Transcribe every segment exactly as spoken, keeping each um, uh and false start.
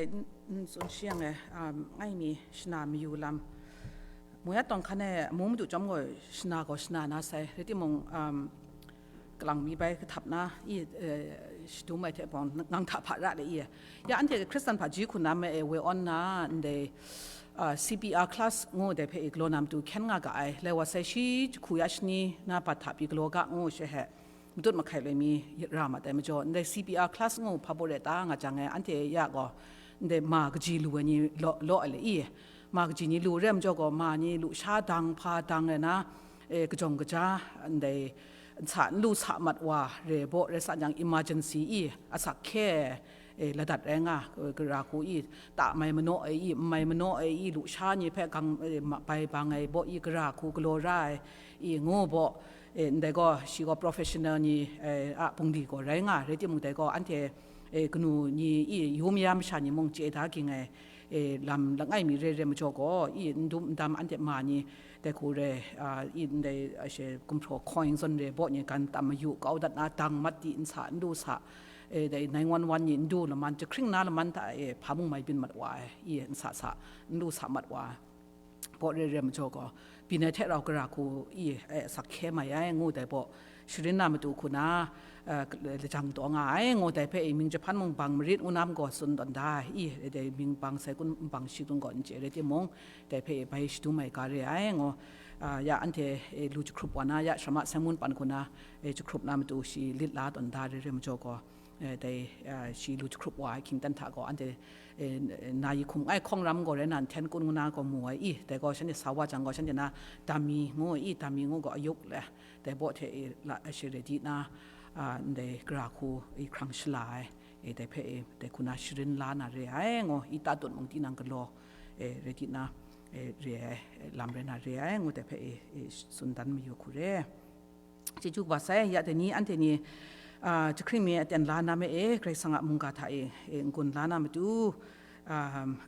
N tsun shi yang e, um, ngai mi shana mayu lam. Muyat tawng hkan e, amu madu chyawm gaw shana gaw shana na sai, rai timung, um, kalang mi bai kahtap na, i, eh, shadum ai hte bawng ngang hta hpa ra le i. Ya, anhte Hkristan hpaji hku na me e, we on na, ndai, ah, C P R class ngu dai hpe i galaw na matu hkyen nga ga ai. Lai wa sai shi jahku ya shani na bat hta pyi galaw ga ngu she he, matut mahkai loi mi ra ma tai majaw, ndai C P R class ngu hpa baw re ta nga jang e, anhte ya gaw, ndai ma kaji lu ai ni law, law ai le i. Ma kaji ni lu re majaw gaw, ma ni lusha dang hpa dang re na, e, kajawng kaja, ndai nsa n lu sa mat wa re baw rai sa jang, emergency i, asak hkye, e, ladat rai nga, e, gara hku i, ta mai manaw ai i, n mai manaw ai i, lusha ni hpe gang, e, ma-, bai bang ai baw i, gara hku galaw ra ai i, ngu baw, e, ndai gaw, shi gaw professional ni, e, a bungli gaw rai nga, rai timung dai gaw, anhte, e, kanu ni i, yu maya masha ni mung chye da ging ai, e, lam langai mi re re majaw gaw, i, n dum n dam anhte ma ni, dai hku re, a, i, ndai, a, she, gumhpraw coin zawn re baw ni gan tam mayu kau dat na, dang mat di nsa, n lu sa, e, dai nine one one ni n du laman, jahkring na laman hta e, hpa mung mai byin mat wa ai, i, nsa sa, n lu sa mat wa ai. Baw re re majaw gaw, byin ai hte rau gara hku i, e, asak hkye mai ai, ngu dai baw, sharin na matu hku na, e, lajang taw nga ai, ngu dai hpe i, mying jahpan mung bang marit ngu nam gaw tsun tawn da ai, i, dai mying bang sai kun, bang shi kun gaw n chye rai timung, dai hpe i, bai shadum ai ga re ai, ngu, a, ya anhte, e, lu jahkrup wa na, ya Sharma Seng Mun pan hku na, e, jahkrup na matu shi lit la tawn da re re majaw gaw, e, dai, a, shi lu jahkrup wa ai hkying tan hta gaw, anhte, e, na yi hkum ai hkawng ram gaw rai na, nhten kun ngu na gaw mu ai i, dai gaw shanhte sa wa jang gaw, shanhte na dam mi ngu i, dam mi ngu gaw ayuk le, dai baw hte i, la, a, shi re di na, a, ndai gara hku i hkrang shala ai, e, dai hpe i, dai hku na sharin la na re ai, ngu i, ta tut mung tinang galaw, e, re di na, e, re ai, e, lam rai na re ai, ngu dai hpe i, i, tsun dan mayu hku re. Chyeju kaba sai, ya dai ni anhte ni, a, jahkring mi aten la na me e, Karai Kasang a mungga hta e, e, n-gun la na matu, um,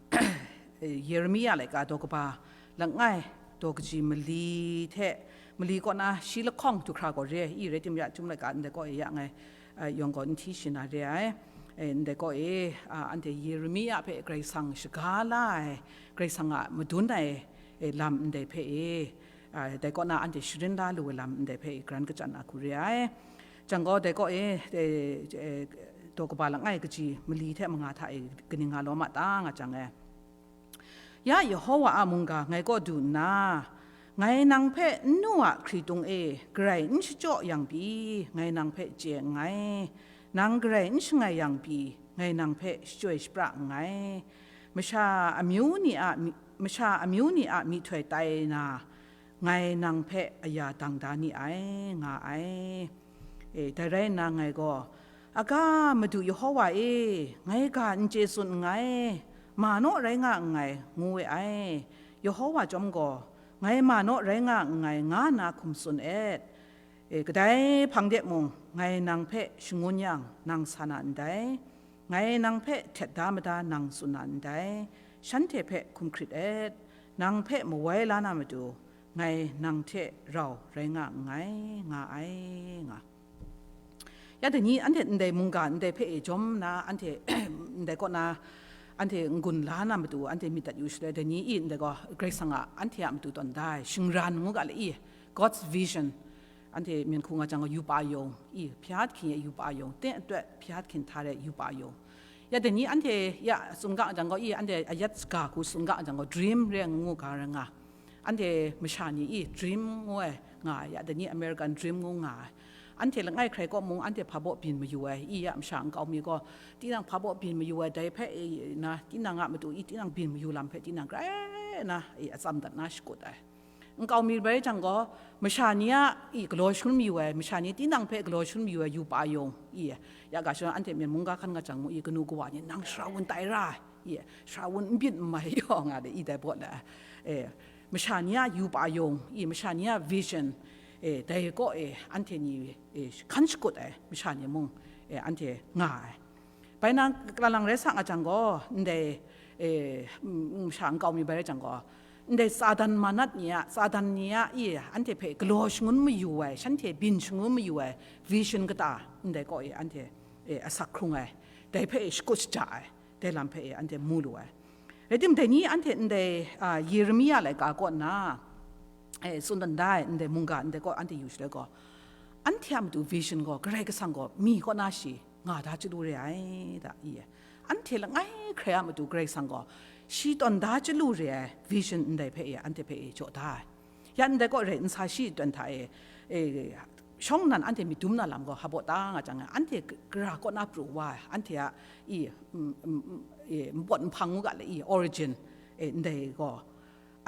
e, Yeremia laika daw kaba langai, daw kaji mali hte, mali kaw na shi lahkawng du hkra gaw re ai, i rai tim ya chyum laika ndai kaw e ya ngai, a, yawng gaw n hti shi na re ai. E, ndai kaw e, a, anhte Yeremia hpe Karai Kasang shaga la ai, Karai Kasang a madun ai, e, lam ndai hpe e, a, dai kaw na anhte sharin la lu ai lam ndai hpe i, garan kachyan a hku re ai. Jang gaw dai kaw e, e, e, daw kaba langai kaji mali hte manga hta e kaning nga lawm a ta nga jang e, ya Yehowa a mungga ngai kaw du nna, ngai nang hpe n nu a hkritung e garai n shachyaw yang pyi, ngai nang hpe chye nngai. Nang garai n shangai yang pyi, ngai nang hpe shachyoi shapra nngai. Masha amyu ni a mi-, masha amyu ni a myihtoi tai na, ngai nang hpe aya dang da ni ai, nga ai. E, dai rai nna ngai gaw, "Aga, Madu Yehowa e, ngai ga n chye tsun nngai, ma naw rai nga nngai," ngu we ai. Yehowa chyawm gaw, "Ngai ma naw rai nga nngai," nga nna hkum tsun et. E, kadai hpang de mung, ngai nang hpe shangun yang, nang sa na ndai. Ngai nang hpe htet da mada nang tsun na ndai. Shanhte hpe hkum hkrit et. Nang hpe mawai la na matu, ngai nang hte rau rai nga nngai, nga ai, nga. Ya dai ni anhte ndai mungga ndai hpe e jawm na, anhte ndai kaw na, anhte n-gun la na matu, anhte myit dat yu shaloi, dai ni i ndai gaw Karai Kasang a anhte a matu tawn da ai, shingran ngu ga le i, God's vision. Anhte myen hku nga jang gaw, yupa yawng, i, hpya hkyin e yupa yawng, ten atawt hpya hkyin hta re yupa yawng. Ya dai ni anhte ya tsun ga jang gaw, i, anhte ayat saga hku tsun ga jang gaw, dream re ngu ga ra nga. Anhte masha ni i, dream ngu ai nga ai, ya dai ni American dream ngu nga ai. Anhte langai hkrai kaw mung, anhte hpa baw byin mayu ai, i, ya masha nkau mi gaw, tinang hpa baw byin mayu ai, dai hpe, i, na, tinang a matu i, tinang byin mayu lam hpe, tinang grai na, i, atsam dat na shakut ai. Nkau mi bai jang gaw, masha ni a, i, galaw shangun mayu ai, masha ni tinang hpe galaw shangun mayu ai, yupa yawng, i, ya ga shadawn anhte myen mungga hkan nga jang mu, i, kanu kawa ni nang shara wun tai ra, i, shara wun n byin n mai yaw nga de, i, dai baw na, e, masha ni a yupa yawng, i, masha ni a vision, e, dai kaw e, anhte ni, e, hkan shakut ai, masha ni mung, e, anhte nga ai. Bai na, kalang rai sa nga jang gaw, ndai, e, m-, masha nkau mi bai rai jang gaw, ndai Satan manat ni a, Satan ni a, i, anhte hpe galaw shangun mayu ai, shanhte byin shangun mayu ai, vision kata, ndai kaw e, anhte, e, asak hkrung ai, dai hpe e shakut shaja ai, dai lam hpe e anhte mu lu ai. Rai tim, dai ni anhte ndai, a, Yeremia laika kaw nna, e, tsun dan da ai ndai mungga ndai kaw anhte yu shaloi gaw, anhte a matu vision gaw Karai Kasang gaw mi kaw na shi nga da chyalu re ai da, i e. Anhte langai hkrai a matu Karai Kasang gaw shi tawn da chyalu re ai vision ndai hpe e, anhte hpe e jaw da ai. Ya ndai kaw rai nsa shi twen hta e, e, shawng nnan anhte myit dum na lam gaw hpa baw ta nga jang, anhte gara kaw na pru wa ai, anhte a i, mm, mm, mm, e, npawt nhpang ngu ga le i, origin, e, ndai gaw,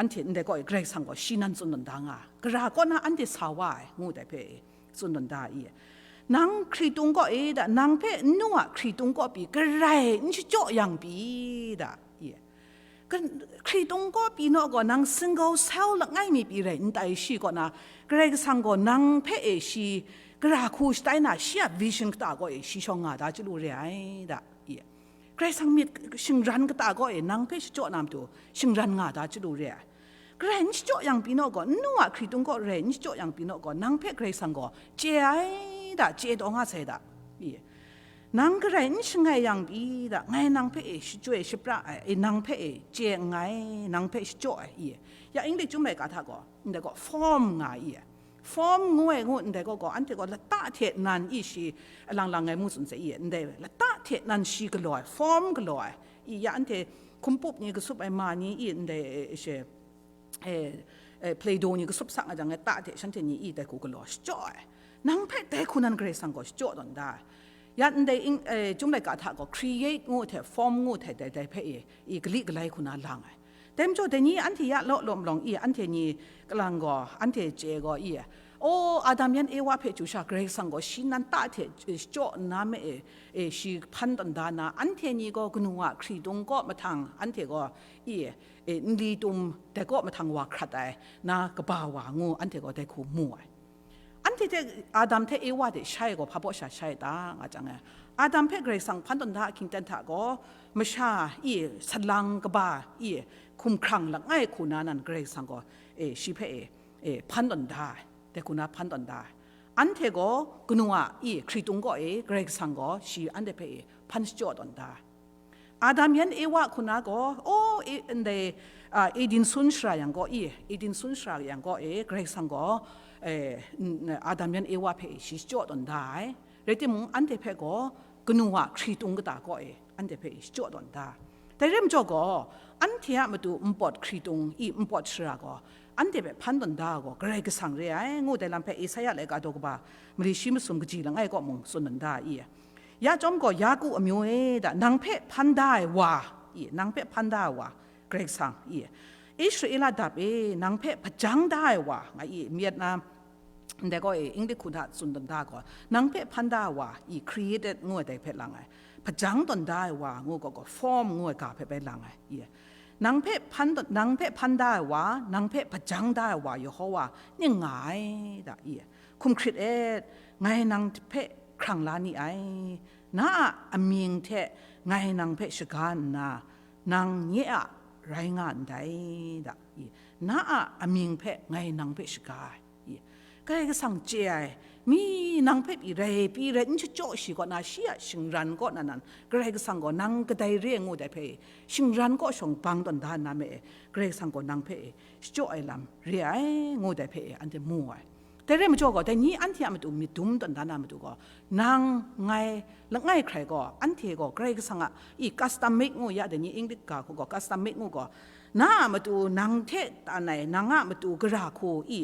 anhte ndai kaw e Karai Kasang gaw shi nan tsun tawn da nga, gara kaw na anhte sa wa ai, ngu dai hpe e tsun tawn da i. Nang hkritung kaw e da, nang hpe nnu a hkritung kaw pyi garai n shachyaw yang pyi da, i. Ka-, hkritung kaw pyi naw gaw, nang single cell langai mi pyi rai n tai, shi kaw na, Karai Kasang gaw nang hpe e shi gara hku shatai na, shi a vision kata kaw e shi shawng nga da chyalu re ai da, i. Karai Kasang myit shingran kata kaw e nang hpe shachyaw na matu shingran nga da chyalu re ai. Garai n shachyaw yang pyi naw gaw, nnu a hkritung kaw rai n shachyaw yang pyi naw gaw, nang hpe Karai Kasang gaw chye ai da, chye taw nga sai da, i. Nang garai n shangai yang pyi da, ngai nang hpe e shachyoi shapra ai, e, nang hpe e chye nngai, nang hpe shachyaw ai, i. Ya English Chyum laika hta gaw, ndai gaw form nga ai, i. Form ngu ai ngu ndai gaw, gaw, anhte gaw lata hte nan i shi alang lang ngai mu tsun sai, i. Ndai lata hte nan shi galaw ai, form galaw ai, i. Ya anhte hkumpuk ni kasup ai ma ni, i, ndai, e, she, e, e, Play-Doh ni kasup sak nga jang, lata hte shanhte ni i dai hku galaw shachyaw ai. Nang hpe dai hku nan Karai Kasang gaw shachyaw tawn da ai. Ya ndai ing-, e, Chyum laika hta gaw create ngu hte form ngu hte dai, dai hpe i, i gali galai hku na lang ai. Dai majaw, dai ni anhte ya law lawm lawng i, anhte ni kalang gaw, anhte chye gaw i, o, Adam yan Ewa hpe chyu sha Karai Kasang gaw shi nan ta hte shachyaw nna me e, e, shi hpan tawn da na, anhte ni gaw kanu a hkritung kaw mahtang anhte gaw i, e, nli tum dai kaw mahtang wa hkrat ai, na kaba wa ngu anhte gaw dai hku mu ai. Anhte hte Adam hte Ewa hte shai gaw hpa baw sha shai ta nga jang e, Adam hpe Karai Kasang hpan tawn da ahkying ten hta gaw, masha i salang kaba i hkumhkrang langai hku na nan Karai Kasang gaw, e, shi hpe e, e, hpan tawn da ai, dai hku na hpan tawn da ai. Anhte gaw kanu a i hkritung kaw e Karai Kasang gaw shi anhte hpe e hpan shachyaw tawn da ai. Adam yan Ewa hku na gaw, o, e, ndai, a, Eden sun shara yang gaw i, Eden sun shara yang gaw e, Karai Kasang gaw, e, n-, n-, Adam yan Ewa hpe shi shachyaw tawn da ai. Rai timung, anhte hpe gaw kanu a hkritung kata kaw e, anhte hpe shachyaw tawn da. Dai rai majaw gaw, anhte a matu npawt hkritung i npawt shara gaw, anhte hpe hpan tawn da ai gaw Karai Kasang re ai, ngu dai lam hpe Esaia laika daw kaba mali shi masum kaji langai kaw mung tsun tawn da i. Ya chyawm gaw, Yaku amyu e da, nang hpe hpan da ai wa, i, nang hpe hpan da ai wa, Karai Kasang, i, Israela dap e, nang hpe hpajang da ai wa, nga i, myit na, ndai gaw e, English hku hta tsun tawn da gaw, nang hpe hpan da ai wa, i, created ngu ai dai hpe lang ai, hpajang tawn da ai wa ngu gaw, gaw form ngu ai ga hpe bai lang ai, i, nang hpe hpan tawn, nang hpe hpan da ai wa, nang hpe hpajang da ai wa, Yehowa ning nga ai, da, i, hkum hkrit et, ngai nang hpe hkrang la ni ai, na a amying hte ngai nang hpe shaga nna, nang nye a rai nga ndai, da, i, na a amying hpe ngai nang hpe shaga ai, i, Karai Kasang chye ai, mi nang hpe pyi rai, pyi rai n shachyaw shi kaw na, shi a shingran kaw na nan, Karai Kasang gaw nang kadai re ngu dai hpe, shingran kaw shawng bang tawn da nna me e, Karai Kasang gaw nang hpe e, shachyaw ai lam re ai, ngu dai hpe e, anhte mu ai. Dai rai majaw gaw, dai ni anhte a matu myit dum tawn da na matu gaw, nang, ngai, langai hkrai gaw, anhte gaw Karai Kasang a, i, custom made ngu ya, dai ni English ga hku gaw, custom made ngu gaw, na a matu nang hte tan ai, nang a matu gara hku, i,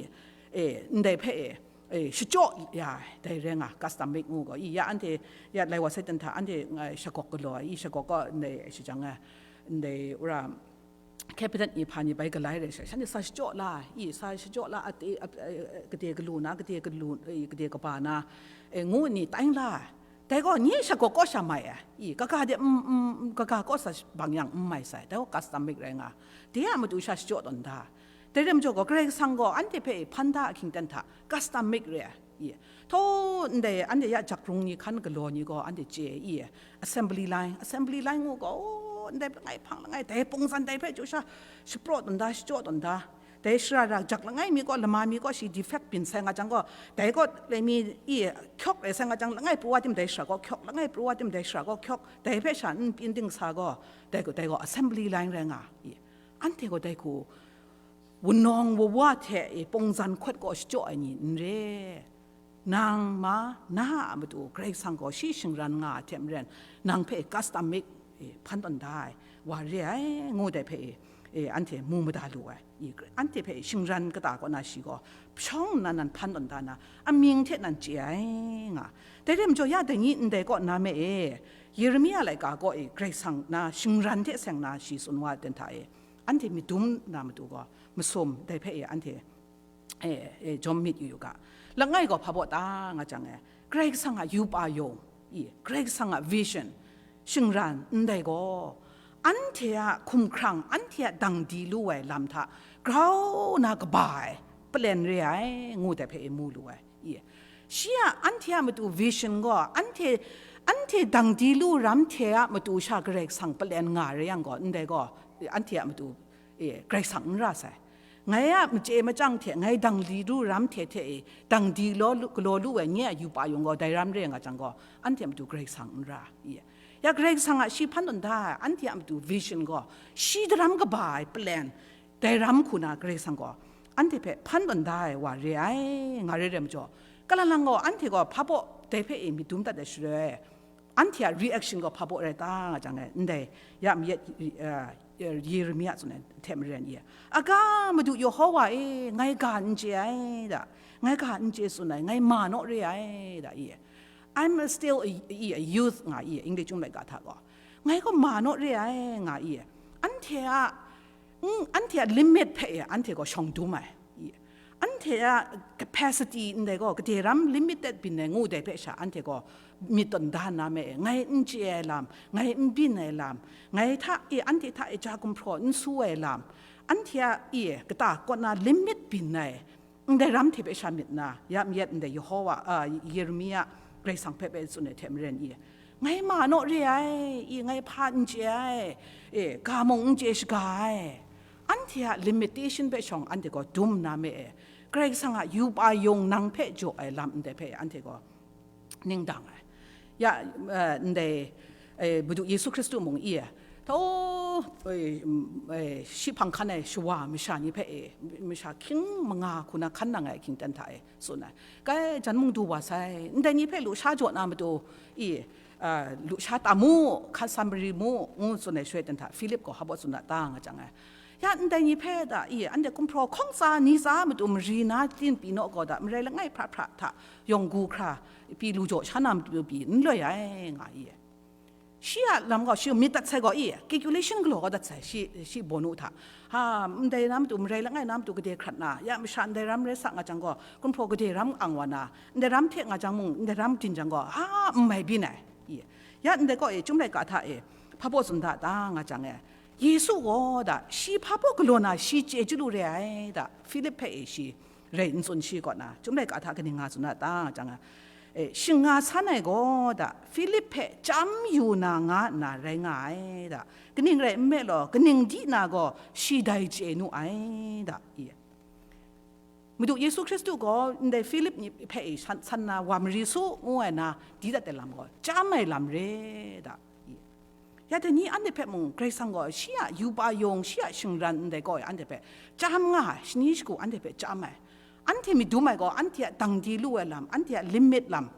e, ndai hpe e, e, shachyaw ya ai, dai rai nga, custom made ngu gaw, i, ya anhte, ya lai wa sai ten hta, anhte, ngai, shagawk galaw ai, i, shagawk gaw, ndai, shajang ai, ndai, ura, cabinet ni hpa ni bai galai rai sha, shanhte sa shachyaw la, i, sa shachyaw la, ate, a, a, gade galu na, gade galu, i, gade kaba na, e, ngu ni tai la ai. Dai gaw, nye shagawk kaw sha mai ai, i, kaga de, mm, mm, mm, kaga kaw sa bang yang n mai sai, dai gaw custom made rai nga, de a matu sha shachyaw tawn da. Dai rai majaw gaw, Karai Kasang gaw anhte hpe hpan da ahkying ten hta, custom made re ai, i, Htaw ndai anhte ya jakrung ni hkan galaw ni gaw anhte chye ai, i, assembly line, assembly line ngu gaw, o, ndai langai hpang langai, dai pungzan dai hpe chyu sha shapraw tawn da, shachyaw tawn da. Dai shara ra jak langai mi kaw, lama mi kaw shi defect byin sai nga jang gaw, dai kaw lemi i hkyawk rai sai nga jang, langai pru wa tim dai shara kaw hkyawk, langai pru wa tim dai shara kaw hkyawk, dai hpe sha n pyin ding sa gaw, dai gaw, dai gaw assembly line rai nga i. Anhte gaw dai hku wunawng wawa hte i pawngzan hkawt kaw shachyaw ai ni n re. Nang ma, na a matu Karai Kasang gaw shi shingran nga ai hte maren, nang hpe custom made, e, hpan tawn da ai wa re ai, ngu dai hpe, e, anhte mu mada lu ai. I, anhte hpe shingran kata kaw na shi gaw, shawng nna nan hpan tawn da na, amying hte nan chye ai nga. Dai re majaw, ya dai ni ndai kaw na me e, Yeremia laika kaw e, Karai Kasang na shingran hte seng na shi tsun wa ai ten hta e, anhte myit dum na matu gaw, masum dai hpe e, anhte e, e, jawm myit yu yu ga. Langai gaw hpa baw ta nga jang e, Karai Kasang a yup a yung, i, Karai Kasang a vision, shingran ndai gaw, anhte a hkumhkrang, anhte a dang di lu ai lam hta grau na kaba ai, palen re ai, ngu dai hpe e mu lu ai. I, shi a anhte a matu vision gaw, anhte, anhte dang di lu ram hte a matu sha Karai Kasang palen nga re yang gaw, ndai gaw, anhte a matu, e, Karai Kasang n ra sai. Ngai a machye machyang hte ngai dang di lu ram hte hte e, dang di law lu, galaw lu ai nye a yup a yung gaw, dai ram re nga jang gaw, anhte a matu Karai Kasang n ra. I, ya Karai Kasang a shi hpan tawn da ai, anhte a matu vision gaw, shi daram kaba ai plan, dai ram hku na Karai Kasang gaw, anhte hpe hpan tawn da ai wa re ai, nga re re majaw, kalalang gaw, anhte gaw hpa baw dai hpe e myit dum dat ai shaloi, anhte a reaction gaw hpa baw rai ta nga jang e, ndai ya mayat, uh, Yeremia tsun ai hte maren i, aga, Madu Yehowa e, ngai ga n chye ai da, ngai ga n chye tsun ai, ngai ma naw re ai da i, I'm still a, a, a youth nga i, English chyum laika hta gaw, ngai gaw ma naw re ai nga i, anhte a, mm, anhte a limit hpe e, anhte gaw shawng dum ai. I, anhte a capacity ndai gaw, gade ram limited byin ai ngu dai hpe sha, anhte gaw myit tawn da na me e, ngai n chye ai lam, ngai n byin ai lam, ngai hta e, anhte hta e ja gumhpraw n su ai lam, anhte a e, kata kaw na limit byin ai, ndai ram hte hpe sha myit na, ya mayat ndai Yehowa, a, Yeremia Karai Kasang hpe bai tsun ai hte maren i, ngai ma naw re ai, i, ngai hpa n chye ai, e, ga mung n chye shaga ai, anhte a limitation hpe shawng anhte gaw dum na me e, Karai Kasang a yup a yung nang hpe jaw ai lam ndai hpe anhte gaw ning dang ai. Ya, eh, ndai, eh, Madu Yesu Hkristu mung i, tau, eh, mm, eh, shi hpang hkan ai shawa masha ni hpe e, masha hkying manga hku na hkan nang ai hkying ten hta e, tsun ai. Kai, jan mung du wa sai, ndai ni hpe lusha jaw na matu i, ah, lusha tam mu, hkan Samari mu, ngu tsun ai shaloi ten hta, Philip gaw hpa baw tsun da ta nga jang ai. Ya, ndai ni hpe da i, anhte gumhpraw hkawng tsa ni tsa matu mari na tin pyi naw gaw da, marai langai hpra hpra hta yawng gu hkra pyi lu jaw sha na matu pyi n loi ai, nga i. Shi a lam gaw shi myit dat sai gaw i, calculation galaw kau dat sai, shi, shi bawnu hta. Ha, ndai na matu, marai langai na matu gade hkrat na, ya masha ndai ram rai sa nga jang gaw, gumhpraw gade ram ang wa na, ndai ram hte nga jang mung, ndai ram din jang gaw, ha, n mai byin ai. I, ya ndai kaw e, Chyum laika hta e, hpa baw tsun da ta nga jang e, Yesu gaw da, shi hpa baw galaw na, shi chye chyalu re ai da, Philip hpe e shi rai n tsun shi kaw na, Chyum laika hta kaning nga tsun da ta nga jang e, e, shing nga san ai gaw da, Philip hpe chyam yu na nga nna rai nga ai da, kaning rai nme law, kaning di na gaw shi dai chye nu ai da, i. Madu Yesu Hkristu gaw ndai Philip ni hpe e san, san na wa mari su ngu ai na, di dat ai lam gaw, chyam ai lam re da. Ya dai ni anhte hpe mung, Karai Kasang gaw shi a yup a yung, shi a shingran ndai gaw e anhte hpe chyam nga ai, shani shagu anhte hpe chyam ai. Anhte myit dum ai gaw, anhte a dang di lu ai lam, anhte a limit lam,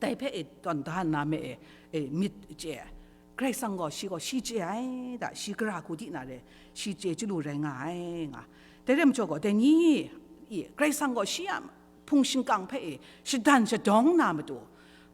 dai hpe e tawn da nna me e, e myit chye ai. Karai Kasang gaw shi gaw shi chye ai da, shi gara hku di na re, shi chye chyalu rai nga ai nga. Dai rai majaw gaw, dai ni, i, Karai Kasang gaw shi a hpung shingkang hpe e shadan shadawng na matu,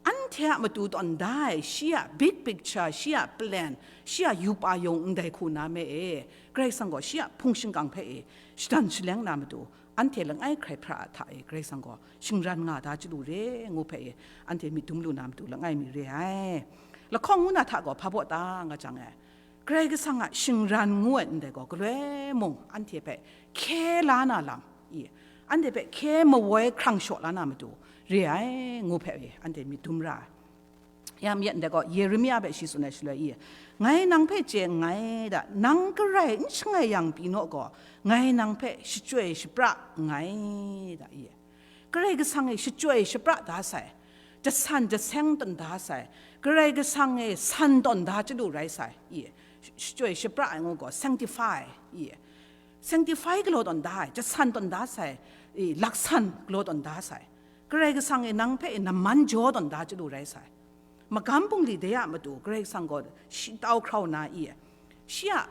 anhte a matu tawn da ai shi a big picture, shi a plan, shi a yup a yung ndai hku na me e, Karai Kasang gaw shi a hpung shingkang hpe e shadan shaleng na matu, anhte langai hkrai hpra a hta e Karai Kasang gaw shingran nga da chyalu re ngu hpe e, anhte myit dum lu na matu langai mi re ai. Lahkawng ngu na hta gaw hpa baw ta nga jang e, Karai Kasang a shingran ngu ai ndai gaw, galoi mung anhte hpe hkye la na lam, i, anhte hpe hkye mawoi hkrang shaw la na matu re ai ngu hpe e, anhte myit dum ra ai. Ya myit ndai gaw, Yeremia hpe shi tsun ai shaloi i, ngai nang hpe chye nngai da, nang garai n shangai yang pyi naw gaw, ngai nang hpe shachyoi shapra nngai da i. Karai Kasang e shachyoi shapra da sai, jasan jaseng tawn da sai, Karai Kasang e san tawn da chyalu rai sai i, shachyoi shapra ai ngu gaw sanctify i, sanctify galaw tawn da ai, jasan tawn da sai, i, laksan galaw tawn da sai, Karai Kasang e nang hpe namman jaw tawn da chyalu rai sai. Magam bungli de a matu Karai Kasang gaw shi tau hkrau na i, shi a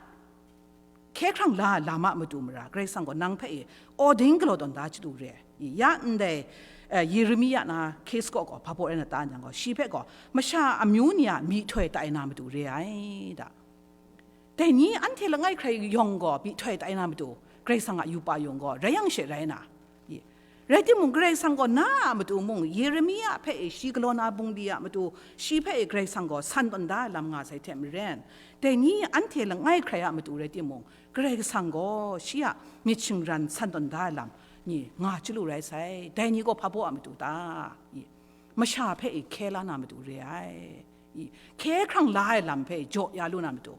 hkye hkrang la ai lam a matu mara, Karai Kasang gaw nang hpe i ordain galaw tawn da chyalu re ai. I, ya ndai, eh, Yeremia na case kaw gaw hpa baw rai na ta n jang gaw, shi hpe gaw masha amyu ni a myihtoi tai na matu re ai da. Dai ni anhte langai hkrai yawng gaw myihtoi tai na matu, Karai Kasang a yupa yawng gaw rai yang she rai na. I, rai timung, Karai Kasang gaw na a matu mung, Yeremia hpe e shi galaw na bungli a matu, shi hpe e Karai Kasang gaw san tawn da ai lam nga sai hte maren, dai ni anhte langai hkrai a matu rai timung, Karai Kasang gaw shi a myit shingran san tawn da ai lam ni nga chyalu rai sai. Dai ni gaw hpa baw a matu ta? I, masha hpe e hkye la na matu re ai. I, hkye hkrang la ai lam hpe jaw ya lu na matu.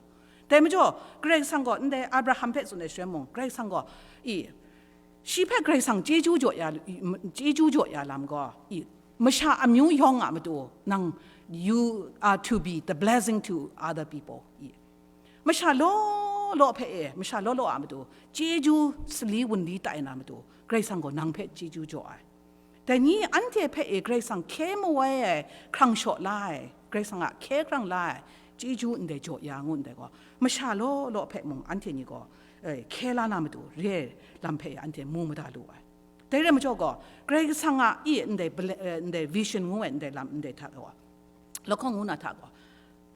Dai majaw, Karai Kasang gaw ndai Abraham hpe tsun ai shaloi mung, Karai Kasang gaw, i, shi hpe Karai Kasang chyeju jaw ya, chyeju jaw ya lam gaw, i, masha amyu yawng a matu, nang, you are to be the blessing to other people. I, masha law law hpe e, masha law law a matu, chyeju sali wunli tai na matu, Karai Kasang gaw nang hpe chyeju jaw ai. Dai ni anhte hpe e Karai Kasang hkye mawai ai, hkrang shaw la ai, Karai Kasang a hkye hkrang la ai, chyeju ndai jaw ya ngu ndai gaw, masha law law hpe mung anhte ni gaw, eh, hkye la na matu re ai lam hpe anhte mu mada lu ai. Dai rai majaw gaw, Karai Kasang a i ndai ble-, eh, ndai vision ngu ai ndai lam ndai hta gaw, lahkawng ngu na hta gaw,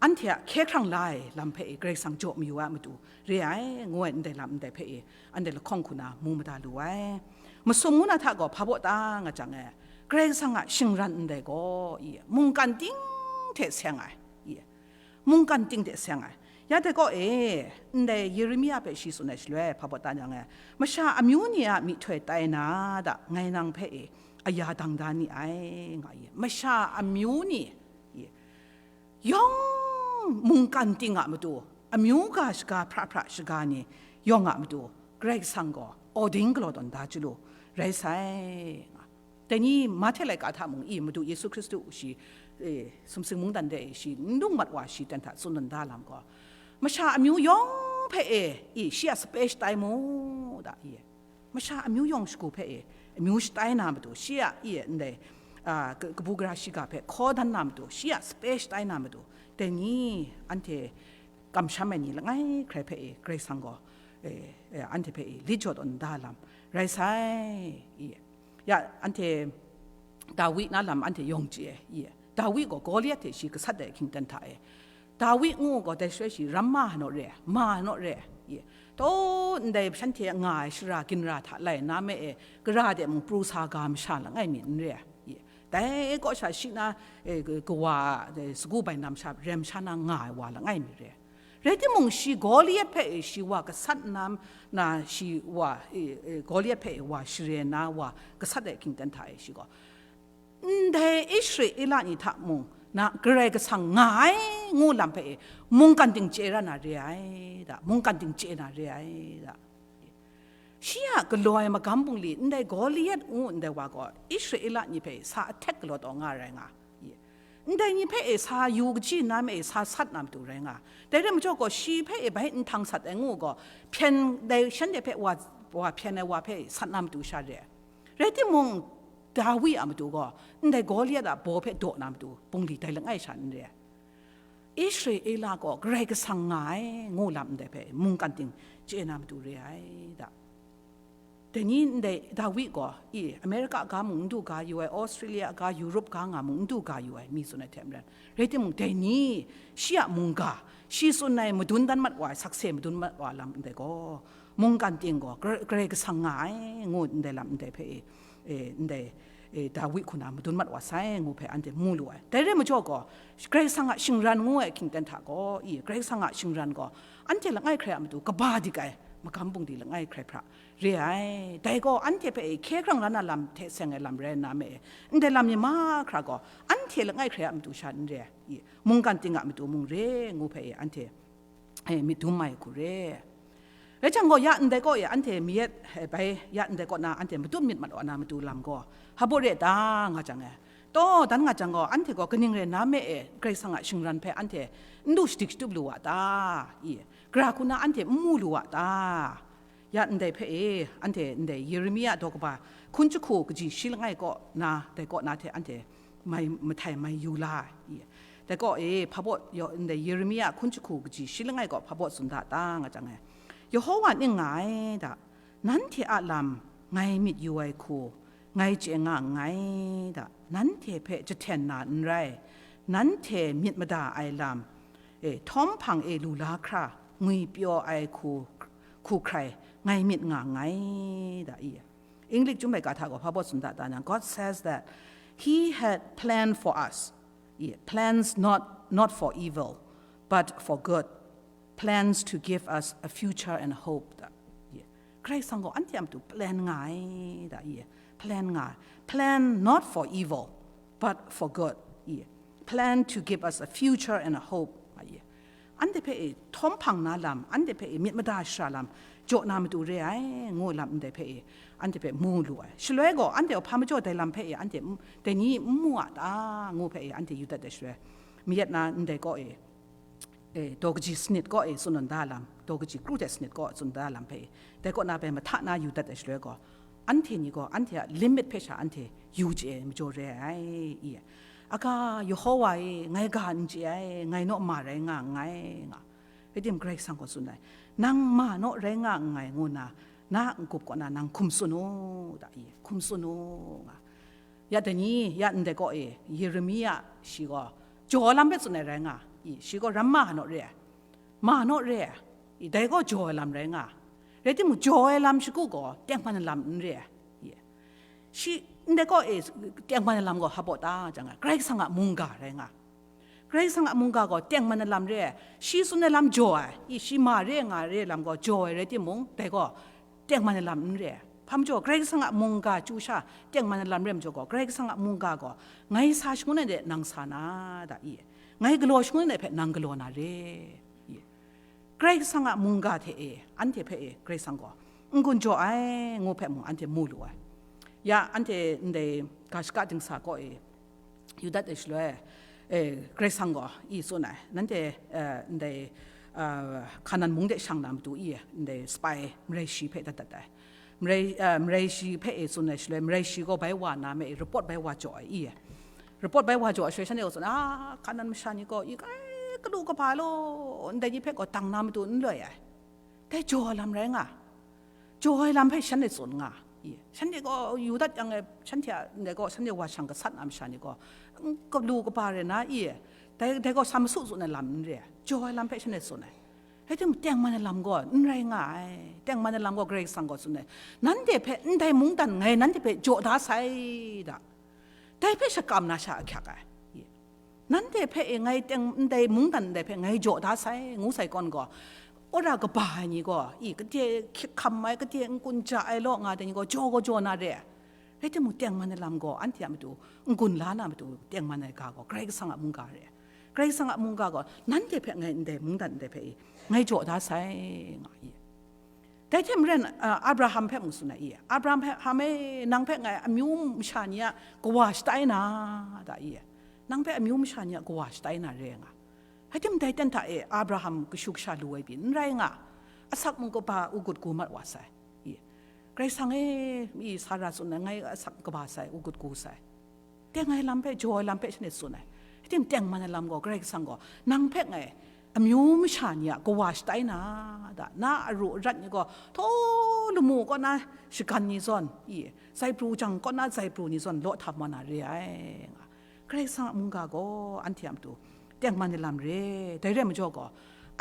anhte a hkye hkrang la ai lam hpe e Karai Kasang jaw mayu ai matu re ai, ngu ai ndai lam ndai hpe e anhte lahkawng hku na mu mada lu ai. Masum ngu na hta gaw hpa baw ta nga jang e, Karai Kasang a shingran ndai gaw i mungkan ting hte seng ai, i mungkan ting hte seng ai. Ya dai kaw e, ndai Yeremia hpe shi tsun ai shaloi hpa baw ta jang e, masha amyu ni a myihtoi tai na da, ngai nang hpe e aya dang da ni ai, nga i. Masha amyu ni, i, yawng mungkan ting a matu, amyu ga shaga hpra hpra shaga ni yawng a matu, Karai Kasang gaw ordain galaw tawn da chyalu rai sai, nga. Dai ni Mahte laika hta mung i, Madu Yesu Hkristu shi, e, sumsing mungdan de e shi n lung mat wa shi ten hta tsun tawn da lam gaw, masha amyu yawng hpe e, i, shi a sape shatai mu da, i, masha amyu yawng shagu hpe e amyu shatai na matu, shi a, i, ndai, a, ka-, kabu gara shiga hpe hkaw dan na matu, shi a sape shatai na matu, dai ni anhte kamsham ai ni langai hkrai hpe e Karai Kasang gaw, e, e, anhte hpe e lit jaw tawn da lam rai sai, i. Ya, anhte Dawi na lam anhte yawng chye ai, i. Dawi gaw Goliat hte shi gasat ai hkying ten hta e, Dawi ngu gaw dai shaloi shi ram ma naw re, ma naw re, i. Taw ndai shanhte nga ai shara ginra hta lai na me e, gara de mung pru sa ga masha langai mi n re, i. Dai kaw sha shi na, e, ka-, kawa, e, sagu bai nam sha rem sha na nga ai wa langai mi re. Rai timung, shi Goliat hpe e shi wa gasat na, na shi wa, e, e, Goliat hpe e wa share na wa gasat ai hkying ten hta e shi gaw, ndai Israela ni hta mung na Karai Kasang nga ai ngu lam hpe e mungkan ting chye ra na re ai da, mungkan ting chye na re ai da. Shi a galaw ai magam bungli, ndai Goliat ngu ndai wa gaw, Israela ni hpe sa attack galaw taw nga rai nga, i. Ndai ni hpe e sa yu kaji na me e sa sat na matu rai nga. Dai rai majaw gaw, shi hpe e bai nhtang sat ai ngu gaw, hpyen dai shanhte hpe wa, wa hpyen ai wa hpe sat na matu sha re ai. Rai timung, Dawi a matu gaw, ndai Goliat a baw hpe daw na matu, bungli dai langai sha n re ai. Israela gaw Karai Kasang nga ai ngu lam ndai hpe mungkan ting chye na matu re ai da. Dai ni ndai Dawi gaw, i, America ga mung n du ga yu ai, Australia ga, Europe ga nga mung n du ga yu ai, mi tsun ai hte maren, rai timung, dai ni shi a mungga, shi tsun ai madun dan mat wa ai, sakse madun mat wa lam ndai gaw, mungkan ting gaw Kar-, Karai Kasang nga ai ngu ndai lam ndai hpe, e, ndai, e, Dawi hku na madun mat wa sai ngu hpe anhte mu lu ai. Dai rai majaw gaw, Karai Kasang a shingran ngu ai hkying ten hta gaw, i, Karai Kasang a shingran gaw, anhte langai hkrai a matu kaba dik ai, magam bungli langai hkrai hpra re ai. Dai gaw anhte hpe e hkye hkrang la na lam hte seng ai lam rai nna me e, ndai lam ni mahkra gaw anhte langai hkrai a matu sha n re ai, i, mungkan ting a matu mung re ngu hpe e anhte e myit dum ai hku re. Rai jang gaw, ya ndai kaw e anhte mi yet, e, bai ya ndai kaw na anhte matut myit mat wa na matu lam gaw, hpa baw re ta nga jang e, taw dan nga jang gaw, anhte gaw kaning rai nna me e, Karai Kasang a shingran hpe anhte n du shadik shatup lu wa ta? I, gara hku na anhte n mu lu wa ta? Ya ndai hpe e, anhte ndai Yeremia daw kaba hkun jahku kaji shi langai kaw na, dai kaw na hte anhte mai, mahtai mai yu la ai. Dai kaw e, hpa baw, yo, ndai Yeremia hkun jahku kaji shi langai kaw hpa baw tsun da ta nga jang e, Yehowa ning nga ai da, nanhte a lam ngai myit yu ai hku, ngai chye nga nngai da, nanhte hpe jahten na n rai, nanhte myit mada ai lam, e, htawm hpang e lu la hkra ngwi pyaw ai hku, hku hkrai ngai myit nga nngai da, i. English Chyum Laika hta gaw hpa baw tsun da ta nang, God says that He had planned for us, i, plans not, not for evil, but for good, plans to give us a future and a hope, da, i. Karai Kasang gaw anhte a matu plan nga ai, da, i. Plan nga ai. Plan not for evil, but for good, i. Plan to give us a future and a hope, nga i. Anhte hpe e htawm hpang na lam, anhte hpe e myit mada shara lam, jaw na matu re ai, ngu lam ndai hpe e anhte hpe mu lu ai. Shaloi gaw, anhte gaw hpa majaw dai lam hpe e anhte m-, dai ni n mu a ta, ngu hpe e anhte yu dat ai shaloi, mi yet na ndai kaw e, e, daw kaji sanit kaw e tsun da lam, daw kaji kru hte sanit kaw tsun da lam hpe e, dai kaw na bai mahta na yu dat ai shaloi gaw, anhte ni gaw anhte a limit hpe sha anhte yu chye ai majaw re ai, i. Aga, Yehowa e, ngai ga n chye ai, ngai naw ma rai nga nngai, nga. Rai tim, Karai Kasang gaw tsun ai, nang ma naw rai nga nngai ngu nna, na a n-gup kaw na nang hkum tsun u, da, i, hkum tsun u, nga. Ya dai ni, ya ndai kaw e, Yeremia shi gaw jaw ai lam hpe tsun ai rai nga, i, shi gaw ram ma naw re ai, ma naw re ai, i, dai gaw jaw ai lam rai nga, rai timung, jaw ai lam shagu gaw tengman ai lam n re ai, i. Shi, ndai kaw e, tengman ai lam gaw hpa baw ta jang ai, Karai Kasang a mungga rai nga. Karai Kasang a mungga gaw tengman ai lam re ai, shi tsun ai lam jaw ai, i, shi ma re nga re ai lam gaw jaw ai rai timung, dai gaw tengman ai lam n re ai. Hpa majaw, Karai Kasang a mungga chyu sha tengman ai lam re ai majaw gaw, Karai Kasang a mungga gaw ngai sa shangun ai de nang sa na, da, i, ngai galaw shangun ai de hpe nang galaw na re, i. Karai Kasang a mungga hte e, anhte hpe e, Karai Kasang gaw n-gun jaw ai, ngu hpe mung anhte mu lu ai. Ya, anhte ndai ga shaka dingsa kaw e yu dat ai shaloi, e, Karai Kasang gaw i tsun ai, nanhte, e, ndai, e, Hkanan mung de shang na matu i, ndai spy marai shi hpe dat dat ai. Marai, e, marai shi hpe e tsun ai shaloi, marai shi gaw bai wa na me, report bai wa jaw ai i. Report bai wa jaw ai shaloi, shanhte gaw tsun, a, Hkanan masha ni gaw i, kai, kadu kaba law, ndai ni hpe gaw dang na matu n loi ai. Dai jaw ai lam rai nga, jaw ai lam hpe shanhte tsun nga, i, shanhte gaw yu dat yang e, shanhte a ndai gaw, shanhte wa shang gasat na masha ni gaw, n, kalu kaba re na, i, dai, dai gaw sa masu tsun ai lam n re ai, jaw ai lam hpe shanhte tsun ai. Rai timung, tengman ai lam gaw n rai nga ai, tengman ai lam gaw Karai Kasang gaw tsun ai, nanhte hpe ndai mungdan ngai nanhte hpe jaw da sai, da. Dai hpe shakam na sha ahkyak ai. Nanhte hpe e ngai teng ndai mungdan ndai hpe ngai jaw da sai, ngu sai kawn gaw, wora kaba ai ni gaw, i, kade hkyik hkam ai, kade n-gun ja ai law nga ai ni gaw, jaw gaw jaw na re ai. Rai timung, tengman ai lam gaw, anhte a matu, n-gun la na matu, tengman ai ga gaw, Karai Kasang a mungga re ai. Karai Kasang a mungga gaw, nanhte hpe ngai ndai mungdan ndai hpe i, ngai jaw da sai, nga i. Dai hte maren, a, Abraham hpe mung tsun ai i, Abraham hpe, Abraham e, nang hpe ngai amyu masha ni a kawa shatai na, da i, nang hpe amyu masha ni a kawa shatai na re nga. Rai timung, dai ten hta e Abraham kashu kasha lu ai pyi n rai nga, asak mung kaba u gut gu mat wa sai, i. Karai Kasang e, i, Sara tsun ai, ngai asak kaba sai, u gut gu sai. Teng ai lam hpe, jaw ai lam hpe shanhte tsun ai. Rai timung, tengman ai lam gaw, Karai Kasang gaw, nang hpe ngai amyu masha ni a kawa shatai na, da, na aru arat ni gaw, htaw lamu kaw na shagan ni zawn, i, zaipru jang kaw na zaipru ni zawn law htam wa na re ai, nga. Karai Kasang a mungga gaw anhte a matu tengman ai lam re, dai re ai majaw gaw,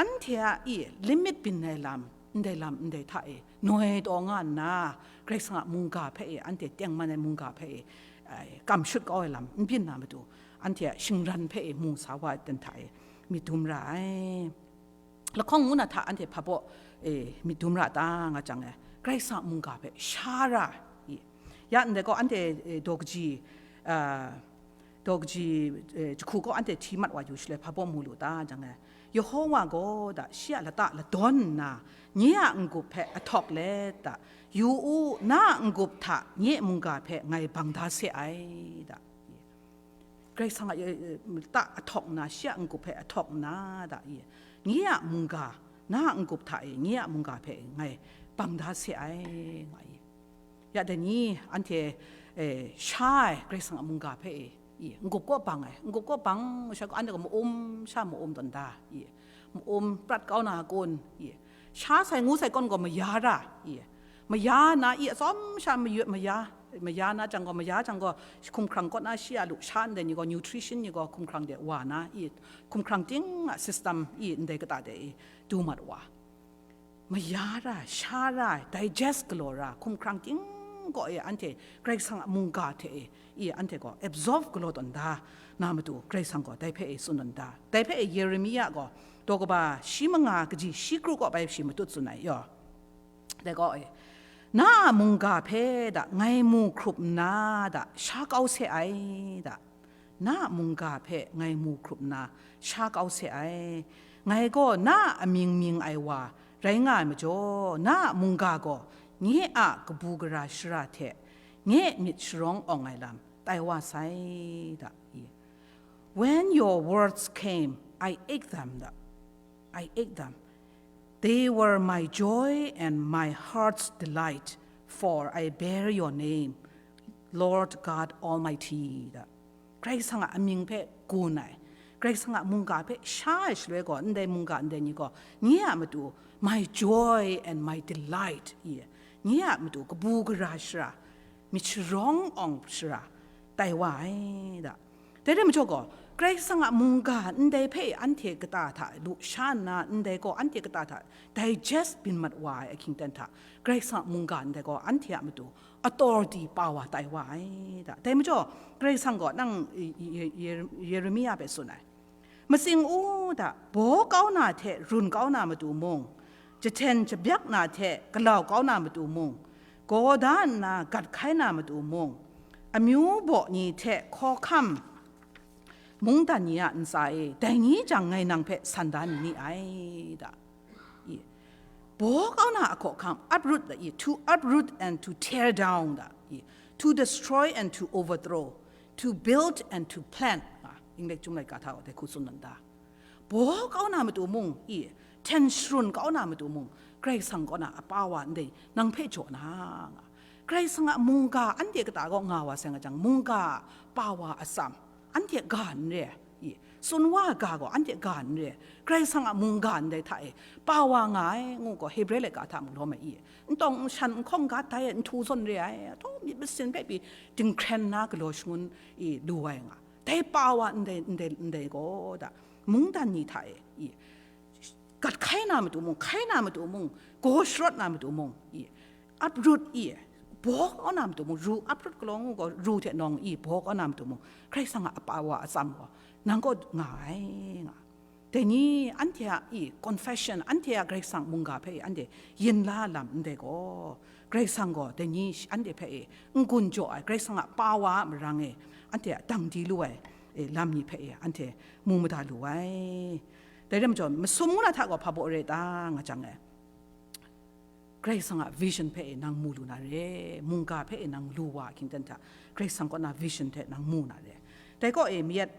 anhte a, i, limit byin ai lam, ndai lam ndai hta e noi taw nga nna, Karai Kasang a mungga hpe e, anhte tengman ai mungga hpe e, ai, kam shut kau ai lam n byin na matu, anhte a shingran hpe e mu sa wa ai ten hta e myit dum ra ai. lahkawng ngu na hta anhte hpa baw, e, myit dum ra ta nga jang e, Karai Kasang a mungga hpe sha ra, i, ya ndai gaw anhte, e, daw kaji, a, daw kaji, e, jahku gaw anhte hti mat wa yu shaloi hpa baw mu lu ta jang e, Yehowa gaw da shi a lata ladawn nna, nye a n-gup hpe ahtawk let da, yu u, na a n-gup hta nye mungga hpe ngai bang da se ai, da. Karai Kasang a, e, e, lata ahtawk nna, shi a n-gup hpe ahtawk nna, da, i, nye a mungga, na a n-gup hta e, nye a mungga hpe ngai bang da se ai, nga i. Ya dai ni, anhte, e, sha ai Karai Kasang a mungga hpe e, i, n-gup kaw bang ai, n-gup kaw bang, sha gaw anhte gaw ma-um, sha ma-um tawn da, i, ma-um prat kau na kun, i, sha sai ngu sai kawn gaw maya ra, i, maya na, i, atsawm sha mayut maya, maya na jang gaw, maya jang gaw, hkumhkrang kaw na shi a lu sha ndai ni gaw, nutrition ni gaw hkumhkrang de wa na, i, hkumhkrang ting a system, i, ndai kata de, i, du mat wa. Maya ra, sha ra, digest galaw ra, hkumhkrang ting gaw e anhte Karai Kasang a mungga hte e, i anhte gaw absorb galaw tawn da na matu, Karai Kasang gaw dai hpe e tsun tawn da. Dai hpe e Yeremia gaw daw kaba shi manga kaji shi kru kaw bai shi matut tsun ai yaw. Dai gaw e, na a mungga hpe da ngai mu hkrup nna da sha kau se ai da. Na a mungga hpe ngai mu hkrup nna sha kau se ai. Ngai gaw na a amying mying ai wa rai nga ai majaw, na a mungga gaw nye a kabu gara shara hte nye myit sharawng awng ai lam tai wa sai da. When your words came, I ate them da. I ate them. They were my joy and my heart's delight, for I bear your name, Lord God Almighty da. Karai Kasang a amying hpe gun ai, Karai Kasang a mungga hpe sha ai shaloi gaw, ndai mungga ndai ni gaw, nye a matu, my joy and my delight, i, nye a matu kabu gara shara, myit sharawng awng shara, tai wa ai da. Dai rai majaw gaw, Karai Kasang a mungga ndai hpe anhte kata hta lu sha nna, ndai gaw anhte kata hta digest byin mat wa ai ahkying ten hta, Karai Kasang a mungga ndai gaw anhte a matu authority power tai wa ai da. Dai majaw, Karai Kasang gaw nang, i, i, i, Yer-, Yeremia hpe tsun ai, matsing u da, baw kau na hte run kau na matu mung, jahten jabyak na hte galau kau na matu mung, gaw da nna gat hkai na matu mung, amyu baw ni hte hkawhkam mungdan ni a ntsa e, dai ni jang ngai nang hpe san da n ni ai da. I, baw kau na a hkawhkam, uproot da i, to uproot and to tear down da i, to destroy and to overthrow, to build and to plant, nga, English Chyum laika hta gaw dai hku tsun nan da. Baw kau na matu mung, i, hten sharun kau na matu mung, Karai Kasang kaw na a power ndai nang hpe jaw na, nga. Karai Kasang a mungga anhte kata gaw nga wa sai nga jang, mungga a power atsam, anhte ga n re ai, i, tsun wa ai ga gaw anhte ga n re ai, Karai Kasang a mungga ndai hta e power nga ai, ngu gaw Hebre laika hta mung lawm ai, i, n tawng n shan n hkawng gat dai ai, n htu zawn re ai, ataw myit masin hpe pyi dinghkren na galaw shangun, i, lu ai nga. Dai power ndai, ndai, ndai gaw da, mungdan ni hta e, i, gat hkai na matu mung, hkai na matu mung, gaw sharawt na matu mung, i, uproot, i, baw kau na matu mung, ru, uproot galaw ngu gaw, ru hte nawng, i, baw kau na matu mung, Karai Kasang a power atsam gaw nang kaw nga ai, nga. Dai ni anhte a, i, confession, anhte a Karai Kasang mungga hpe anhte yin la lam ndai gaw, Karai Kasang gaw dai ni shi-, anhte hpe e n-gun jaw ai, Karai Kasang a power a marang e anhte a dang di lu ai, e, lam ni hpe e anhte mu mada lu ai. Dai rai majaw, masum ngu na hta gaw hpa baw re ta nga jang e, Karai Kasang a vision hpe e nang mu lu na re, mungga hpe e nang lu wa ahkying ten hta, Karai Kasang kaw na vision hte nang mu na re. Dai kaw e mayat,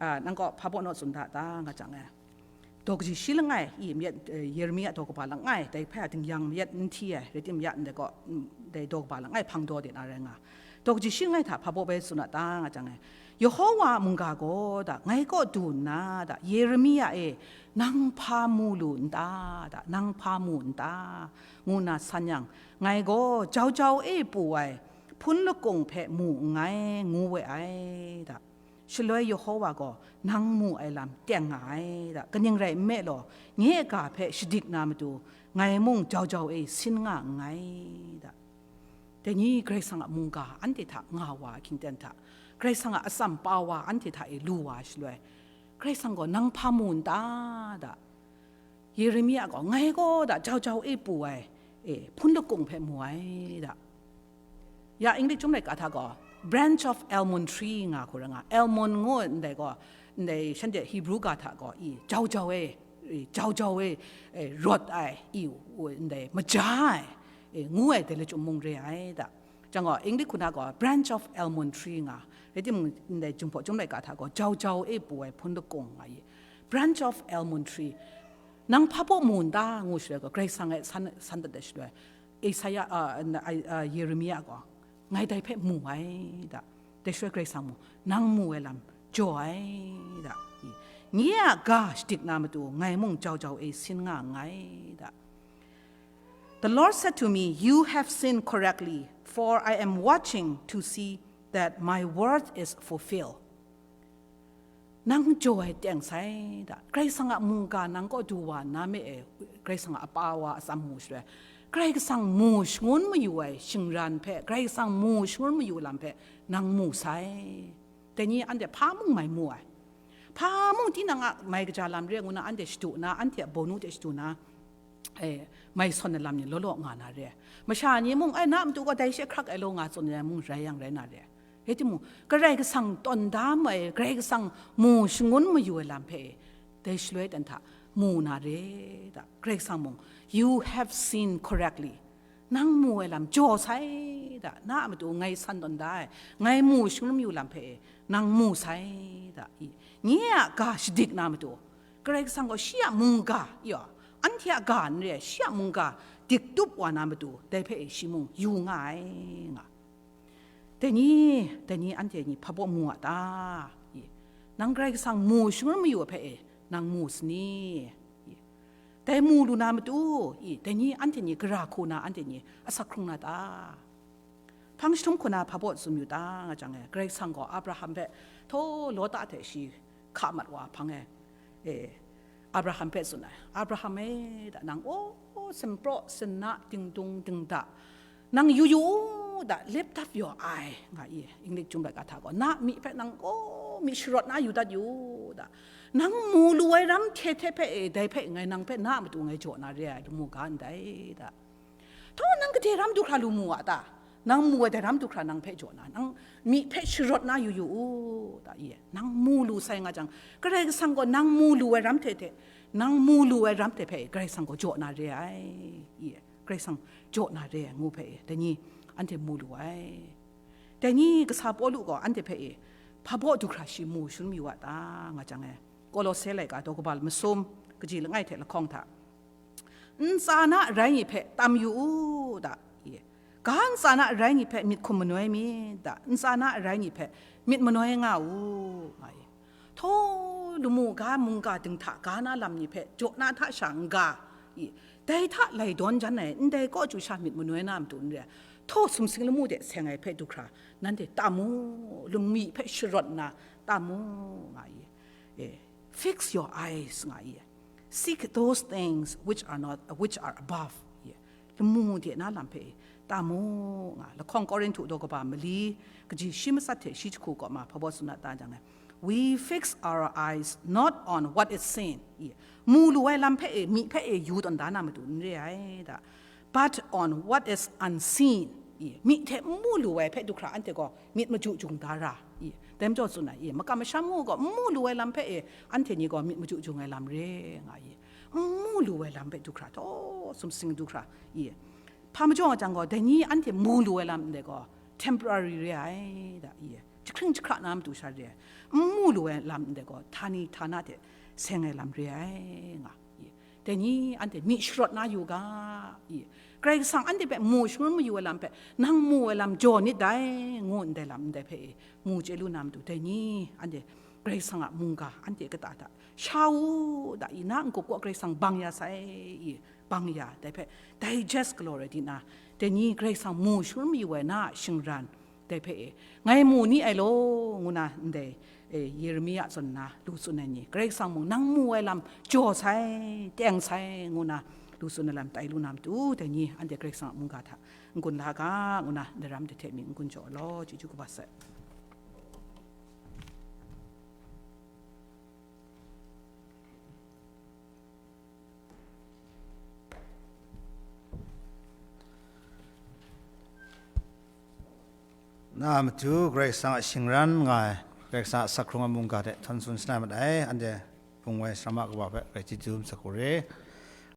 a, nang kaw hpa baw naw tsun da ta nga jang e, daw kaji shi langai, i, mayat, e, Yeremia daw kaba langai, dai hpe a dingyang mayat n hti ai, rai tim ya ndai kaw, mm, dai daw kaba langai hpang daw de na rai nga. Daw kaji shi langai hta hpa baw bai tsun a ta nga jang e, Yehowa a mungga gaw da, ngai kaw du nna da, Yeremia e, nang hpa mu lu n ta da, nang hpa mu n ta, ngu nna san yang, ngai gaw jau jau e pu ai hpun lakung hpe mu nngai, ngu we ai da. Shaloi Yehowa gaw nang mu ai lam teng nga ai da, kaning rai nme law, nye a ga hpe shadik na matu, ngai mung jau jau e sin nga nngai da. Dai ni Karai Kasang a mungga anhte hta nga wa ahkying ten hta, Karai Kasang a atsam pa wa anhte hta e lu wa shaloi, Karai Kasang gaw nang hpa mu n ta da? Yeremia gaw, ngai gaw da jau jau e pu ai, e, hpun lakung hpe mu ai da. Ya English chyum laika hta gaw, branch of almond tree nga hku ra nga, almond ngu ndai gaw, ndai shanhte Hebrew ga hta gaw, i, jau jau e, i, jau jau e, e, rawt ai, i, u, ndai maja ai, e, ngu ai dai lachyum mung re ai da. Jang gaw, English hku na gaw, branch of almond tree nga, rai timung, ndai Jinghpaw Chyum laika hta gaw, jau jau e pu ai hpun lakung nga i, branch of almond tree. Nang hpa baw mu n ta? Ngu shaloi gaw, Karai Kasang e san, san dat ai shaloi, Isaya, a, a, a, Yeremia gaw, ngai dai hpe mu ai da. Dai shaloi Karai Kasang mung, nang mu ai lam jaw ai da. Nye a ga shadik na matu, ngai mung jau jau e sin nga nngai da. The Lord said to me, "You have sinned correctly, for I am watching to see that my word is fulfilled." Nang jaw ai teng sai da. Karai Kasang a mungga nang kaw du wa nna me e, Karai Kasang a apa wa atsam mu shaloi, Karai Kasang mu shangun mayu ai shingran hpe, Karai Kasang mu shangun mayu lam hpe nang mu sai. Dai ni anhte hpa mung mai mu ai. Hpa mung tinang a mai kaja lam re ngu na anhte shadu na, anhte a bawnu hte shadu na, e, mai sawn ai lam ni law law nga na re. Masha ni mung, "Ai, na matu gaw dai she hkrak ai law," nga tsun ai mung rai yang rai na re. Rai timung, Karai Kasang tawn da mai, Karai Kasang mu shangun mayu ai lam hpe, dai shaloi dan hta mu na re da. Karai Kasang mung, "You have sinned correctly." Nang mu ai lam jaw sai da, na a matu ngai san tawn da ai, ngai mu shangun mayu lam hpe nang mu sai da, i, nye a ga shadik na matu, Karai Kasang gaw shi a mungga, i, anhte a ga n re ai, shi a mungga dik tup wa na matu, dai hpe shi mung yu nga ai, nga. Dai ni, dai ni anhte ni hpa baw mu a ta? I, nang Karai Kasang mu shangun mayu ai hpe e, nang mu sa ni? I, dai mu lu na matu, i, dai ni anhte ni gara hku na anhte ni asak hkrung na ta? Hpang jahtum hku na hpa baw tsun yu ta nga jang e, Karai Kasang gaw Abraham hpe htaw Lota hte shi hka mat wa hpang e, e, Abraham hpe tsun ai, "Abraham e, da nang, o, sinpraw sinna, dingdung dingda, nang yu yu u, da, lift up your eye," nga i, English Chyum laika hta gaw, "Na myi hpe nang, o, myi sharawt na yu dat yu u, da, nang mu lu ai ram hte hte hpe e, dai hpe ngai nang hpe na a matu ngai jaw na re ai, lamu ga ndai," da. Htaw nang gade ram du hkra lu mu a ta? Nang mu ai dai ram du hkra nang hpe jaw na, nang myi hpe sharawt na yu yu u, da, i, nang mu lu sai nga jang, Karai Kasang gaw nang mu lu ai ram hte hte, nang mu lu ai ram hte hpe Karai Kasang gaw jaw na re ai, i, Karai Kasang jaw na re ai ngu hpe, dai ni anhte mu lu ai. Dai ni kasa Pawlu gaw anhte hpe e, hpa baw du hkra shi mu shangun mayu a ta nga jang e, Kolose laika daw kaba masum, kaji langai hte lahkawng hta, "Ntsa na arai ni hpe tam yu u," da, i, "Ga ntsa na arai ni hpe myit hkum manoi mi," da, "Ntsa na arai ni hpe myit manoi nga u," nga i. Htaw lamu ga mungga dinghta ga na lam ni hpe jaw na hta sha n-ga, i, dai hta lai dawn jan ai ndai kaw chyu sha myit manoi na matu n re ai. Htaw sumsing lamu de seng ai hpe du hkra nanhte tam u, lam myi hpe sharawt nna tam u, nga i. E, fix your eyes, nga i. Seek those things which are not, which are above. Ye. Lamu de na lam hpe tam u, nga. Lahkawng Korinhtu daw kaba mali, kaji shi matsat hte shi jahku kaw ma hpa baw tsun na ta jang e, "We fix our eyes not on what is seen." Ye. Mu lu ai lam hpe e, myi hpe e yu tawn da na matu n re ai, da. "But on what is unseen." I, myi hte n mu lu ai hpe du hkra anhte gaw myit machyu jung da ra. I, dai majaw tsun ai, i, makam masham ngu gaw n mu lu ai lam hpe e, anhte ni gaw myit machyu jung ai lam re nga i. N mu lu ai lam hpe du hkra, htaw sumsing du hkra, i, hpa majaw nga jang gaw, dai ni anhte mu lu ai lam ndai gaw temporary re ai, da, i, jahkring jahkra na matu sha re ai. N mu lu ai lam ndai gaw htani htana hte seng ai lam re ai, nga. I, dai ni anhte myi sharawt na yu ga, i, Karai Kasang anhte hpe mu shangun mayu ai lam hpe, nang mu ai lam jaw nit dai, ngu ndai lam ndai hpe e, mu chye lu na matu, dai ni anhte Karai Kasang a mungga anhte kata hta sha u, da, i, na n-gup kaw Karai Kasang bang ya sai, i, bang ya, dai hpe digest galaw rai di na, dai ni Karai Kasang mu shangun mayu ai na a shingran, dai hpe e, ngai mu ni ai law, ngu na ndai, e, Yeremia zawn nna lu tsun ai ni, Karai Kasang mung nang mu ai lam jaw sai, teng sai, ngu na lu tsun ai lam tai lu na matu, dai ni anhte Karai Kasang a mungga hta n-gun la ga, ngu na ndai ram hte hte mi n-gun jaw ai law, chyeju kaba sai. Na matu Karai Kasang a shingran nga ai, Karai Kasang a asak hkrung ai mungga hte htawn tsun shangai mat ai, anhte hpung wai saram a kaba hpe gratitude masak u re.